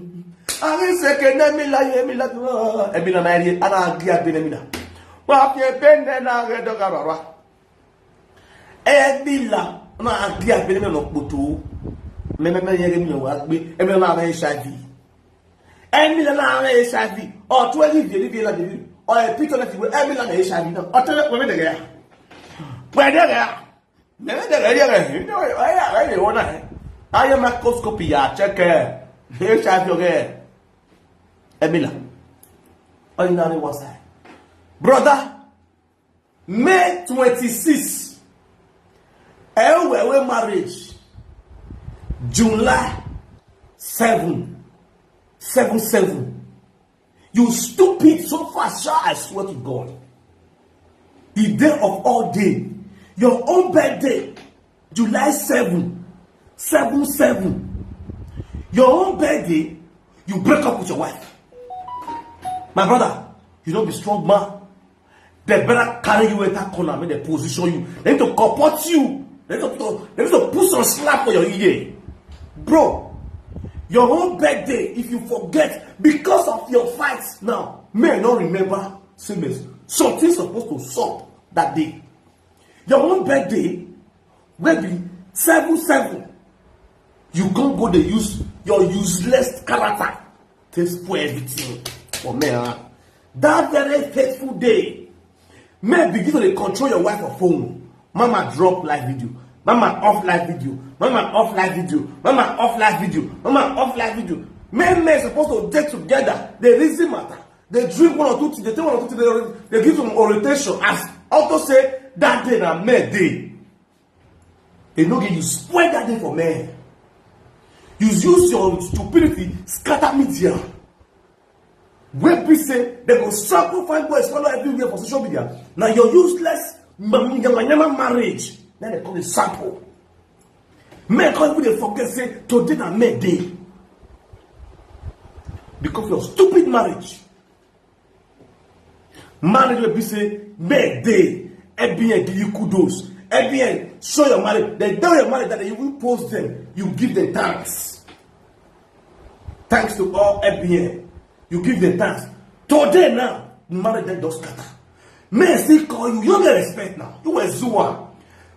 Ariseke na emila ye emila duro emila na eri ana agi abi na emila. Wa fi ebe ne na re do garara. Emila na agi abi na no kpoto. Me me me ye emila wa gbe emila na re H I V. Emila na re H I V. O tu eri vi eri vi la vi. O e pito na ti we emila na H I V na. O te we me de ya. We de ya. Nene de gari gari no ya gari wona he. Aye microscope ya check eh. He sha fi oge. Emila. Ordinary wasa. Brother, May twenty-six. Ewe we marriage. July seven. Seven seven. You stupid so far, sha, I swear to God. The day of all day, your own birthday, July seven, seven seven. Your own birthday, you break up with your wife. My brother, you don't be strong man. They better carry you enter corner, make they position you. They need to comport you. They need to, they need to put some slap for your ear. Bro, your own birthday, if you forget, because of your fights now, may not remember. Something supposed to stop that day. Your own birthday, maybe seven seven. You can't go dey use your useless character take spoil everything for me. Huh? That very faithful day, may begin to dey control your wife for phone. Mama drop live video. Mama off live video. Mama off live video. Mama off live video. Mama off live video. Men men supposed to dey together. They reason matter. They drink one or two things. They take one or two things. They, they give some orientation. As auto say that day na men day. They no give you spoil that day for men. You use your stupidity scatter media. Wey be say they go struggle find boys follow everywhere for social media. Now your useless yamayama marriage. Then they call it sample. Men come even dey forget say today na men day because of your stupid marriage. Marriage wey be say men dey, F B N give you kudos, F B N show your marriage, dem tell your marriage that you will post them, you give them thanks. Thanks to all F B N, you give them thanks. Today now, marriage dem don scatter. Men still call you, you no get respect now. You were Zua.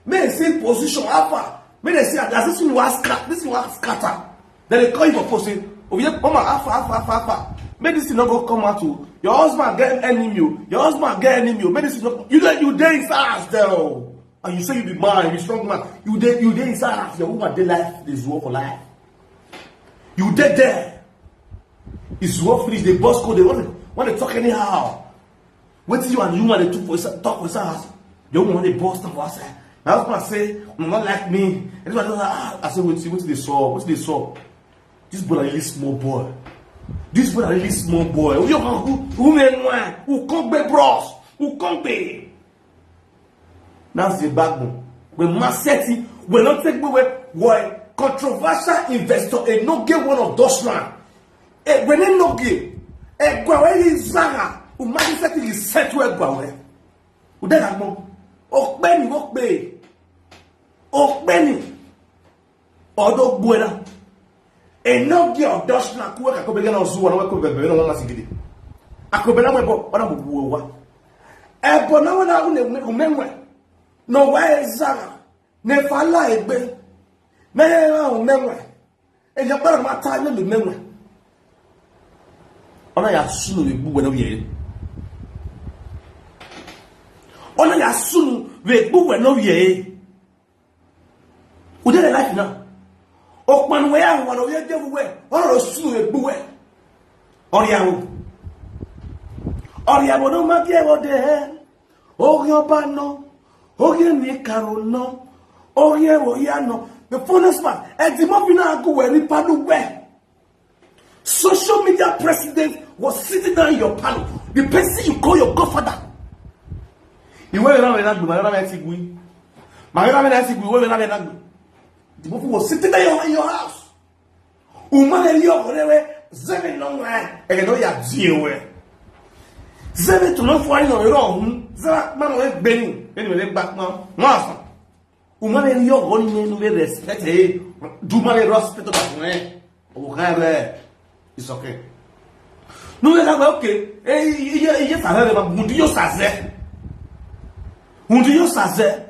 Men still position, how far? Men dey say, "As this thing was scatter, this thing was scatter." Then they call you for post, say, "Oh, yeah, mama, how far, how far, how far, how far?" Make this thing no go come out to your husband get enemy o. Your husband get enemy o. Make this thing no, you dey, you dey inside house there o. And you say you be man, you be strong man. You dey, you dey inside house. Your woman dey life, dey Zua for life. You dey there. It's work finish. They boss code. They want to, want to talk anyhow. Wetin you and you man dey talk for inside, talk for inside house. Your woman dey boss talk for outside. My husband say, "You no like me." Everybody say, "Ah," I say, "Wetin, wetin dey sup? Wetin dey sup?" This boy na really small boy. This boy na really small boy. Who you who who men why? Who come be bros? Who come be? That's the backbone. We must set it. We not take we we controversial investor and no get one of those man. Eh, we no get. Eh, gwa we is zaga. Umadi set it is set we gwa we. Udega mo. Okpeni, okpe. Okpeni. Odo buena. Enogie of Dutchland kuwe ka kobege na ozuwa na we kobebe na wana sigidi. Akobela mwe bo ona mwe wa. Ebo na wana une umenwe. No wa ezara. Ne fala egbe. Na ye na umenwe. Eja para ma ta ne umenwe. Ona ya sunu we gbuwe no ye. Ona ya sunu we gbuwe no ye. Udele life now. Okpanu we ya wana we de we. Ona lo sunu we gbuwe. Ori awo. Ori awo no ma ke wo de. Ori oba no. Ori ni karo no. Ori ewo ya no. The funnest man. E di mo fi na ku we ri panu we. Social media president was sitting down in your panel. The person you call your godfather. Iwe ra me na gbe, ma ra me ti gwi. Ma ra me na ti gwi, iwe ra me na gbe. The person was sitting there in your, in your house. Umane yo korewe, zeme no nwa, e no ya die we. Zeme to no fo ani no ro hun, zeme ma mo e gbe ni, e ni me le gba pon. Mo asan. Umane yo go ni nu we respect e. Du ma le respect to ba fun e. O ka re. It's okay. Nu we ka gbe okay. E iye iye sa re ma gun di yo sa ze. Gun di yo sa ze.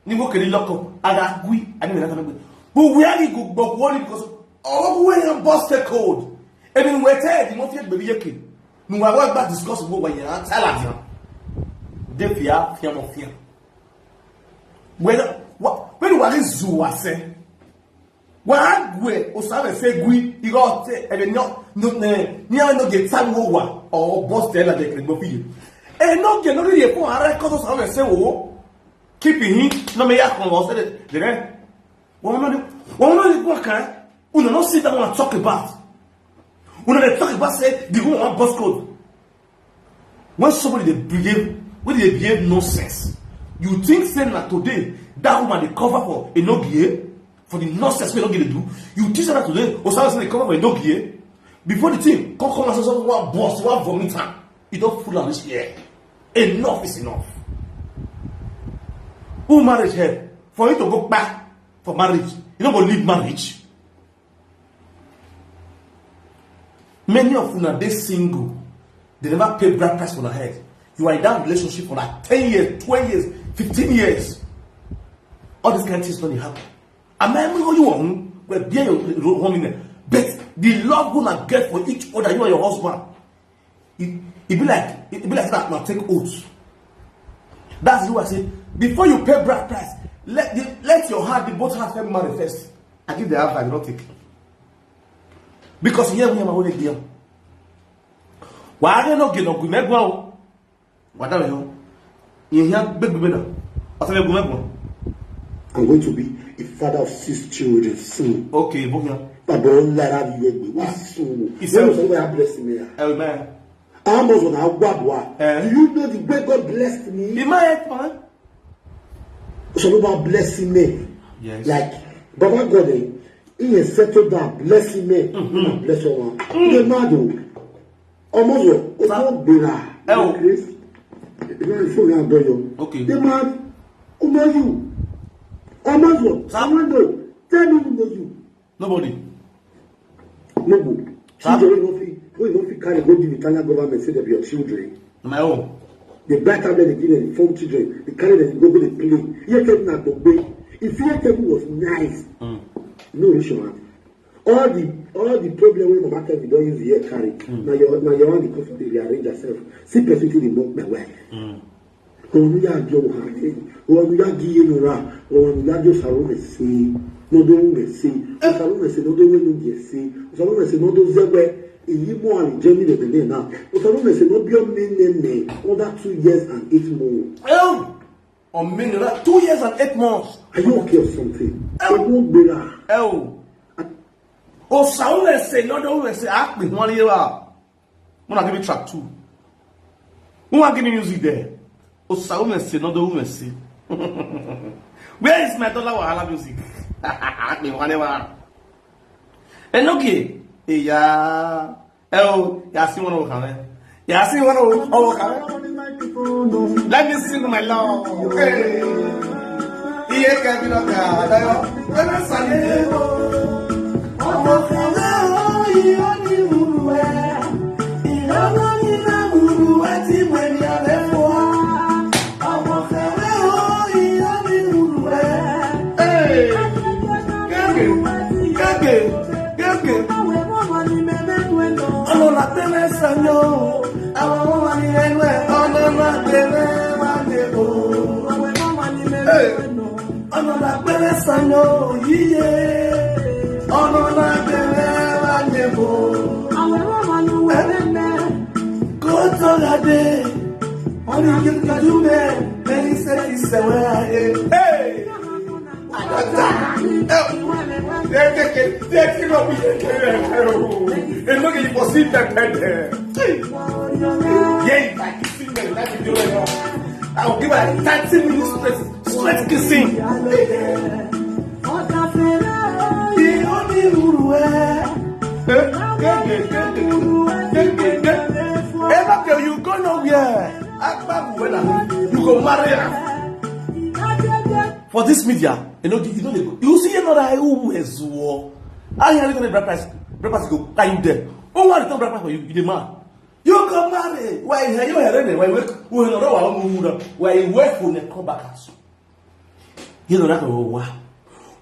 Ni wo kele loko. Aga gui. Ani me na ta gbe. But we are go gbo wo ni because o we na boss take hold. E bi we te di mo fi gbe bi yeke. Nu wa wa gba discuss wo wa ya ta la dia. De fia fia mo fia. Whether wa when wa ni zu wa se. Wa gwe o sa be se gui igo te e be no no ne ni a no ge ta wo wa o boss te la de kele gbo fi. E no ge no ri e fun ara ko so sa be se wo. Keep him no me ya kon wo se de de. Won no won no go kan. Una no sit down and talk about. Una dey talk about say the woman wan boss code. When somebody dey behave, when they behave nonsense, you think say na today that woman dey cover for Enogie for the nonsense wey Enogie dey do? You think say na today Osama say dey cover for Enogie? Before the thing come come out, say someone wan burst, wan vomit am. E don full am this year. Enough is enough. Who marriage help? For you to go back for marriage, you no go leave marriage. Many of una dey single, they never pay bride price for una head. You are in that relationship for like ten years, twelve years, fifteen years. All these kind of things don dey happen. And I mean, you want well, bear your ro- home in there. But the love una get for each other, you and your husband, it, it be like it be like that. Now take oath. That's why I say before you pay bride price, let the, let your heart, the both hearts, let me marry first. I give the heart, I don't take. Because here we are only there. Why are they not getting up with me? Well, what are you? You hear big women. What are you going? I'm going to be a father of six children soon. Okay, Bonya. Bàbá ńlá rà yóò gbé wá sùn. Ìfẹ́ Ìfẹ́ mi sọ pé a bless me. Amen. Amos on Agbadwa. Eh. Do you know the way God blessed me? He might, man. So God bless me. Yes. Like Baba God, eh, he has settled down, bless me. Mm-hmm. Bless your one. Mm. The mad o. Almost o. Sir. Ojo gbera. Eh, o. Grace. You know, the phone now don yo. Okay. The mad. Omo you. Almost o. Sir. I want to tell me who know you. Nobody. Nobody. Sir. Children wey no fit, wey no fit carry go give Italian government say they be your children. Na my own. They buy tablet, they give them phone children, they carry them, go, go, they play. Here table na gbogbo. If here table was nice, no reach your hand. All the all the problem wey mama tell me don use here carry. Na your na your hand dey come dey rearrange herself. See person wey dey mock my wife. Ọ̀run yá jọ wà ní ọ̀run yá gí inú ra ọ̀run yá jọ sàrò mẹ̀ sí nọ́dọ̀ mẹ̀ sí sàrò mẹ̀ sí nọ́dọ̀ wẹ̀ ní jẹ̀ sí sàrò mẹ̀ sí nọ́dọ̀ zẹ́gbẹ́ èyí mọ́ àlè jẹ́ mi lẹ̀bẹ̀ náà sàrò mẹ̀ sí nọ́dọ̀ bí ọmọ mi nẹ̀ nẹ̀ under two years and eight months. Ọ̀mìnira two years and eight months. Are you okay or something? Ọmọ gbéra. Ẹ o. Osaunese nọ́dọ̀ wẹ̀ sí àpè wọn lé wa. Una give me track two. Who wan give me music there? Osaunese nọ́dọ̀ wẹ̀ sí. Where is my dollar wahala music? Àpè wọn lé wa. Enoge, eya, ẹ o, yà sí wọn lọ́wọ́ kàn mẹ́. Yà sí wọn lọ́wọ́ kàn mẹ́. Let me sing my love. Hey. Iye kẹbi lọ kà á lọ. Ẹ bẹ sàlẹ̀. Ọmọ kan náà ó yí ó ní wùrù ẹ̀. Ìyàwó ní náà wùrù ẹ̀ tí mo ní abẹ́ fún wa. Ọmọ kan náà ó yí ó ní wùrù ẹ̀. Hey. Gẹ́gẹ́, gẹ́gẹ́, gẹ́gẹ́. Ọmọ la tẹ́lẹ̀ sanyọ́. Àwọn ọmọ wa ni ẹnu ẹ̀. Ọmọ la tẹ́lẹ̀ wá lè bò. Hey. Ọmọ la tẹ́lẹ̀ sanyọ́ yíyé. Ọmọ la tẹ́lẹ̀ wá lè bò. Kó tó la dé. Wọ́n ní kí n tọ́jú mẹ́. Mẹ́rin ṣe ti sẹ̀wẹ́ ayé. Hey. Enoge, you for see pepper there. Yeah, if I can see my life video right now, I'll give her thirty minutes straight, straight kissing. Enoge, you go nowhere. Akpa Buwela, you go marry her. For this media, you know, you know, you see another who is war. I hear you bride price, bride price go buy you there. Oh, what the bride price for you? You the man. You come marry. Why you you here? Why we we no wa mu da. Why you wait for the come back house? You know that wa.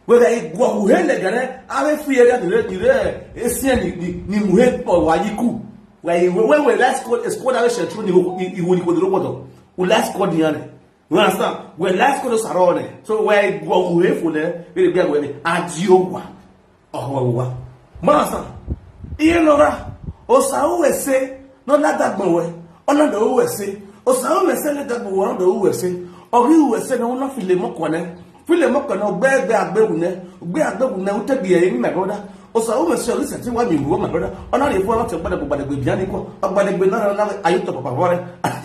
Whether you go who hele gare, I will fear that the the esi ni ni ni muhe po wa yiku. Why when we last call a squad I should ni ni ni ko do ko do. We last call ni ane. You understand? We last call us around. So why go who he for there? We be we adio wa. Ọ̀hún wa. Masa. Iye nora. Osaunese. No lada gbanwe. Ona do wese. Osaunese lada gbanwe ona do wese. Ori wese na ona file mokone. File mokone ogbe egbe agbewune. Ogbe agbewune utebi e my brother. Osaunese ori se ti wa mi wo my brother. Ona re fo lati gbadagbe gbadagbe biani ko. Gbadagbe na na ayo to papa vore.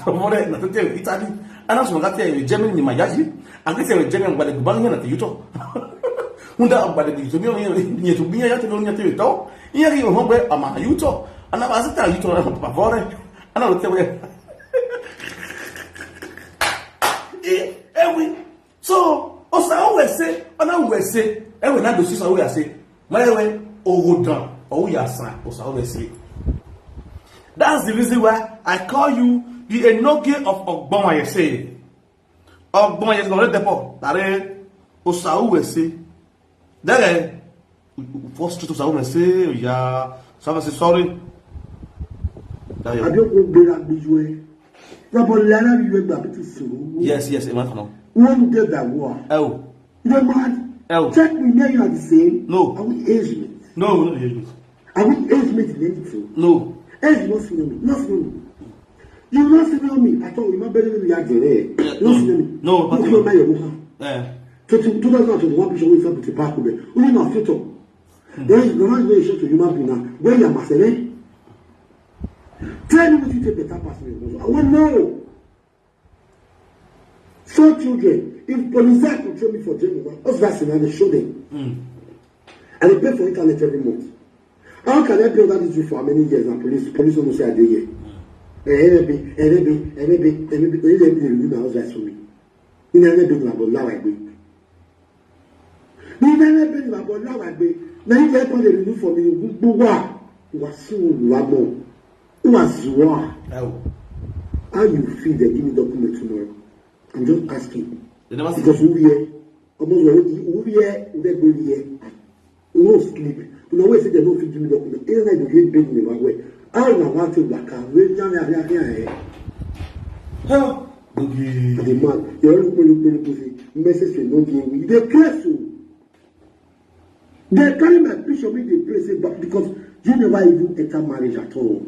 Vore na tete Italy. Ana so ngati e Germany ni mayaji. Angati e Germany gbadagbe ban na te yuto. Unda agbade bi to mi o yen to bi ya te lo nya te to. Yen ri ho gbe ama yuto. Ana ba sita yuto na pa vore. Ana lo te we. E ewi. So Osaunese, Osaunese. Ewe na do Osaunese. Mare we ogodan. O ya san Osaunese. That's the reason why I call you the Enoge of Ogbonwayese. Ogbonwayese no depo. Tare Osaunese. There first to Osaunese ya Osaunese sorry. Abi o gbera gbe ju e. Na bo lara bi we gba bi ti so. Yes, yes, e ma tano. Won de da wo. E o. You mad? E o. Check me, me you are the same. No. Are we age mate? No, we no age mate. Are we age mate in anything? No. Age no see me. No see me. You no see me at all. You no bury me at the rare. No see me. No, but you know my muha. Eh. Two thousand twenty-one picture wey fẹ́ put back there. Only na fit up. Then the one wey show to human being now. Where you must say? Tell me what you take better pass me. I want know. Four children. If police control me for jail, what's that scenario? Show them. Mm. And they pay for internet every month. How can I pay over this for how many years and police police almost say I dey here? Ẹ̀rẹ́bí ẹ̀rẹ́bí ẹ̀rẹ́bí ẹ̀rẹ́bí ẹ̀rẹ́bí ẹ̀rẹ́bí ẹ̀rẹ́bí na house rights for me. Ní ẹ̀rẹ́bí ni àbọ̀ láwà ẹgbẹ́. Ní ẹ̀rẹ́bí ni àbọ̀ láwà ẹgbẹ́. Na ilẹ̀ ẹ̀kọ́ lè renew for me gbogbo wa. Wà sí olùwà mọ̀. Wà zùwà. How you feel they give me document tomorrow? I'm just asking. They never see. Because who here? Almost who here? Who here? Who there go here? Who no sleep? You know, we say they don't fit give me document. Even like the great big name, I wear. How na one thing that can wait down there, there, there, eh? Huh? Okay. The man, you look, look, look, look, message will not give me. They curse you. They carry my picture, make they pray, say, but because you never even enter marriage at all.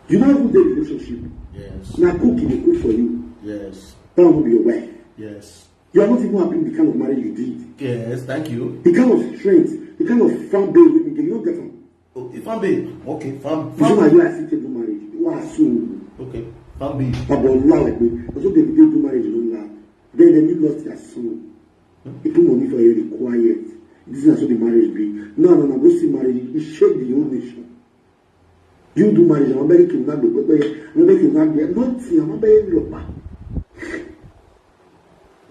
You don't even dey relationship. Yes. Na cook e dey cook for you. Yes. That one be your wife. Yes. You are not even happy with the kind of marriage you did. Yes. Thank you. The kind of strength, the kind of fan base wey you get, you no get am. Oh, if I'm being okay, if I'm, You see why you are still do marriage? You are so. Okay, if I'm being Baba Ola like me. Also, they dey do marriage no now. Then, then you lost your soul. You put money for you, the quiet. This is how the marriage be. No, no, no. Go see marriage. You shake the whole nation. You do marriage, I'm very kidnap the people. I'm very kidnap the nothing. I'm very lopa.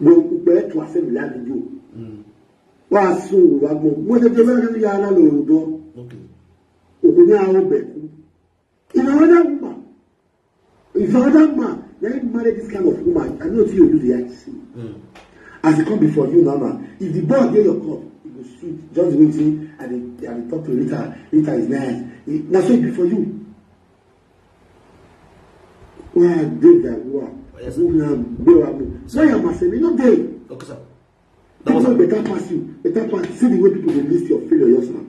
Go back to assembly like you. Why so? What the devil ya na lo do? Okay. Okunya o beku. If another woman, if another man, let him marry this kind of woman, I know you do the I C. As it come before you now, now, if the boy get your cup, it go sweet. Just wait till I dey I dey talk to Rita. Rita is nice. It, na so it be for you. Why I dey that one? Yes, Who na where I go? Why am I saying no dey? Okay, sir. People better pass you, better pass. See the way people dey list your failure, yes, man.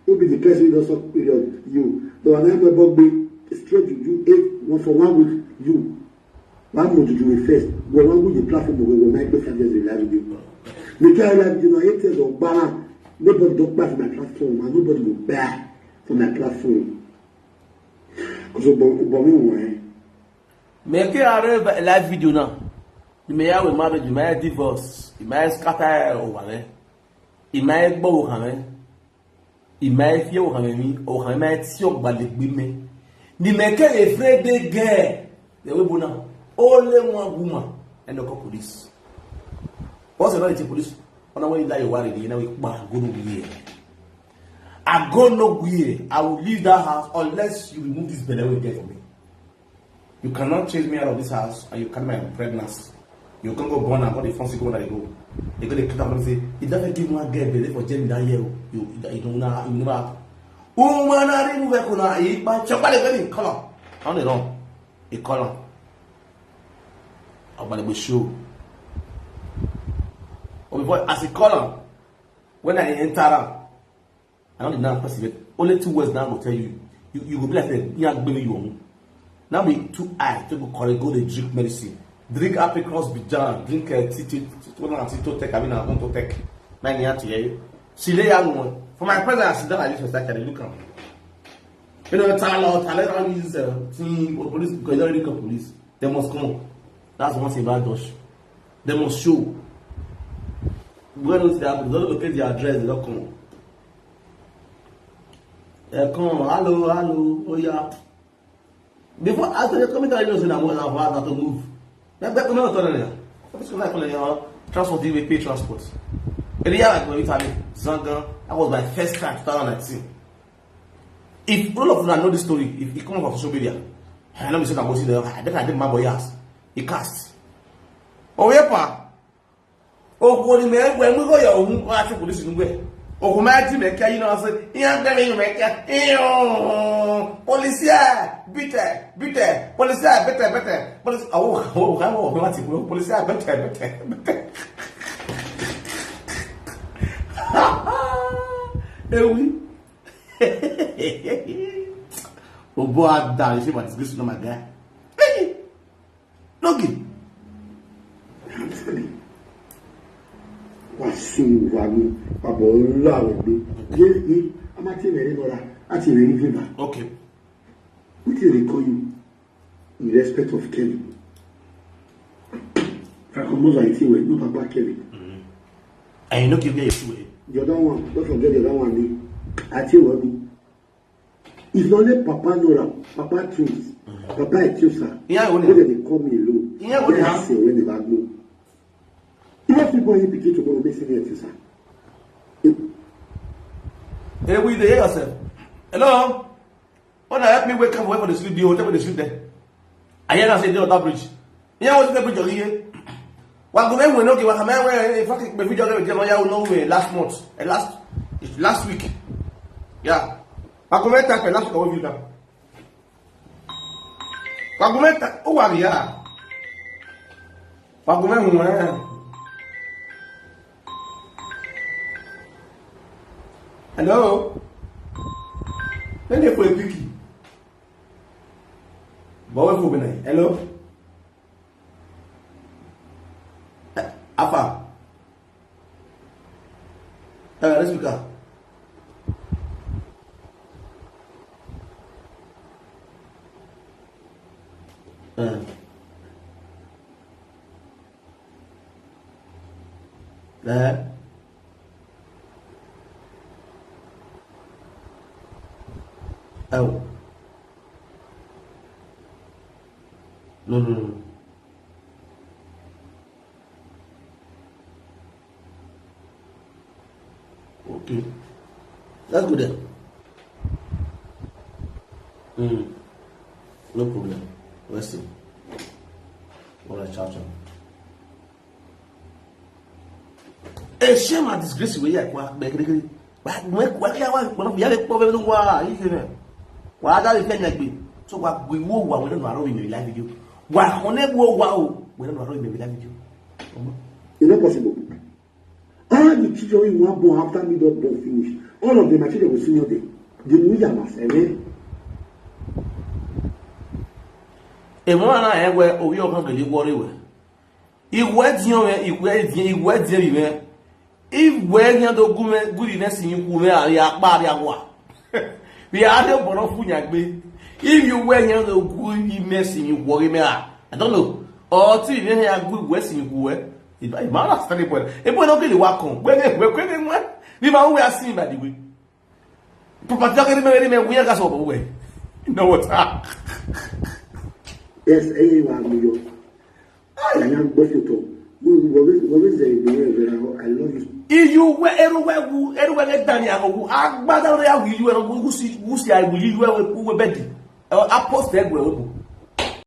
Who be the person wey don suck period? You. The one wey bug me straight juju eight one for one week. You. One month juju wey first. Go one week the platform go go make five years in live video. The guy live video na eight years of gbara. Nobody don kpai for my platform and nobody go kpai for my platform. Because Obo Obo mi won eh. Make a live video now. You may have a marriage, you may have divorce, you may have scatter over there. You may have bow over there. You may have fear over me, or you may see your body with me. The make a afraid the girl. The way now. Only one woman and the police. What's the right police? On the way that you worry, you know, we go no here. I go no here. I will leave that house unless you remove this belly we get for me. You cannot chase me out of this house and you carry my pregnancy. You can't go born and go the fancy go that you go. You go the click and say, if that give one girl belly for Jamie that year, you you don't know you never happen. Woman, I remove a kuna, he by chop the belly color. On the wrong. He color. I'm gonna be show. But before as he color, when I enter am, I don't know person. Only two words now go tell you. You you go be like say, yeah, baby you. Now be too high to go collect go dey drink medicine. Drink Apricot Bijan, drink uh, Tito Tito Tito Tech, I mean I want to take. Nine years to you. She lay down one. For my present, I sit down like this for second, look at me. You know, tell out, I let all these uh, thing or police because you already call police. They must come. That's one thing about Dutch. They must show. When don't they have don't locate their address, they don't come. They come, hello, hello, oh yeah. Before after they come in, I know say na one of us to move. That that no tell them. What's going on? Transport, you will pay transport. And yeah, like when you tell me Zanga, that was my first time, two thousand nineteen. If all of you know this story, if you come up on social media, I know you say that was there. I bet I did my boy ass. He cast. Oh yeah, pa. Okwu ni me gwe mu go ya ohun wa chu police nu gwe. Okwu ma ti me ke yi na se. Iya gbe mi me ke. Iyo. Policia, bitte, bitte. Policia, bitte, bitte. Police awo awo awo wa ti ku policia, bitte, bitte, bitte. Ewi. Obo ada, you see what is this, no my guy. Lókè. Wàsíù wà ní bàbá ọlọ́run gbé. Yé yé a máa ti rẹ̀ rí lọ́ra láti rẹ̀ rí fífà. Okay. Wetin dey call you in respect of Kevin? Franco Moza Itiwe, no papa Kevin. And you no give me a two way. The other one, don't forget the other one. Ni Atiwe ni. If na only Papa Nora, Papa Twins, Papa Etiosa, Yeah, I wey dem dey call me alone. Yeah, what Then I happened? Say when they back go. You know people wey pikin tomorrow make say Etiosa. Hey, we dey hear yourself. Hello? Wanna help me wake up away for the sleep? The hotel for the sleep there. I hear that say dey on that bridge. Yeah, was the bridge again? Wa go me when okay, wa me when in fact me video game jam ya no way last month, eh, last last week. Yeah. Wa go me type last week we view that. Wa go me type o wa ya. Wa go me when. Hello. Let me for a quickie. But what for me? Hello. Afa. Uh, let's speak up. Uh. Uh. Oh. No, no, no. Okay. That's good then. Mm. No problem. Let's see. All right, ciao, ciao. A shame and disgrace wey ya kwa gbegregre. Wa me kwa ya wa kwa ya le po be wa yi se me. Wa da le fe na gbe. So wa gbe wo wa we no aro mi live video. Wa hone wo wa o. We no aro mi live video. E no possible. All the children wey you wan born after me don born finish, all of them my children go senior them. The new yamas, eh? Emo na ewe owi okan gele wori we. Iwe diyan we, iwe diyan, iwe diyan bi me. Iwe yan do gu me, gu bi me si yin ku me ari apa ari awa. Bi a de boro fu yan gbe. If you we yan do gu bi me si yin wori me a. I don't know. O ti bi me yan gu we si yin ku we. Iba iba na study boy. E boy no gele wa kon. Gbe me gbe gbe me. Bi ma we asin by the way. Property ka ni me ni me we ka so bo we. You know what? Yes, eh, wa mi yo. Aya gbọ́ sí tọ́. Wọ́n wọ́n wọ́n zẹ̀ ìgbìmọ̀ ẹ̀rọ I love you. Iyu we eru we wu eru we le dani awo wu agbada re awu iyu eru wu si wu si awu iyu we we bedi. A post egbe we bu.